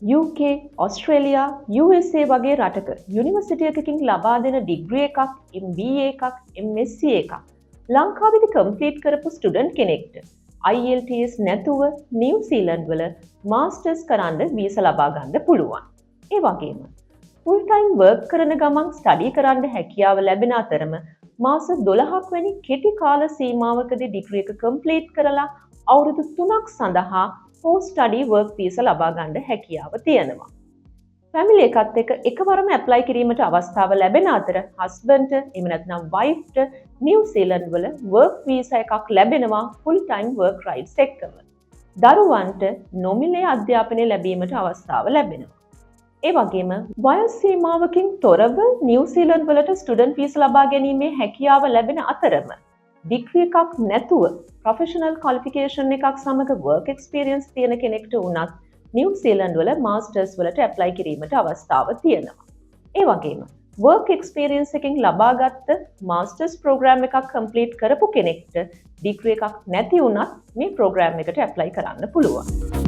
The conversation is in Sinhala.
UK, Australia, USA වගේ රටක යුනිවර්සිටි එකකින් ලබා දෙන ඩිග්‍රී එකක්, MBA එකක්, MSc එකක් ලංකාවේදී කම්ප්ලීට් කරපු ස්ටුඩන්ට් කෙනෙක්ට IELTS නැතුව නිව්සීලන්ඩ් වල මාස්ටර්ස් කරන්න වීසා ලබා ගන්න පුළුවන්. ඒ වගේම ෆුල් ටයිම් වර්ක් කරන ගමන් ස්ටඩි කරන්න හැකියාව ලැබෙන අතරම මාස 12ක් වැනි කෙටි කාල සීමාවකදී ඩිග්‍රී එක කම්ප්ලීට් කරලා අවුරුදු 3ක් සඳහා පෝස්ට් ස්ටඩි වර්ක් වීසා ලබා ගන්න හැකියාව තියෙනවා. ෆැමිලි එකත් එක්ක එකවරම ඇප්ලයි කිරීමට අවස්ථාව ලැබෙන අතර හස්බන්ඩ්ට එහෙම නැත්නම් වයිෆ්ට නිව්සීලන්ඩ් වල වර්ක් වීසා එකක් ලැබෙනවා ෆුල් ටයිම් වර්ක් රයිට්ස් එක්කම. දරුවන්ට නොමිලේ අධ්‍යාපනය ලැබීමට අවස්ථාව ලැබෙනවා. ඒ වගේම වයස් සීමාවකින් තොරව නිව්සීලන්ඩ් වලට ස්ටුඩන්ට් වීසා ලබා ගැනීමේ හැකියාව ලැබෙන අතරම ඩිග්‍රී එකක් නැතුව ප්‍රොෆෙෂනල් ක්වොලිෆිකේෂන් එකක් සමග වර්ක් එක්ස්පීරියන්ස් තියෙන කෙනෙක්ට වුණත් නිව්සීලන්ඩ් වල මාස්ටර්ස් වලට ඇප්ලයි කිරීමට අවස්ථාව තියෙනවා. ඒ වගේම වර්ක් එක්ස්පීරියන්ස් එකෙන් ලබාගත්ත මාස්ටර්ස් ප්‍රෝග්‍රෑම් එකක් කම්ප්ලීට් කරපු කෙනෙක්ට ඩිග්‍රී එකක් නැති වුණත් මේ ප්‍රෝග්‍රෑම් එකට ඇප්ලයි කරන්න පුළුවන්.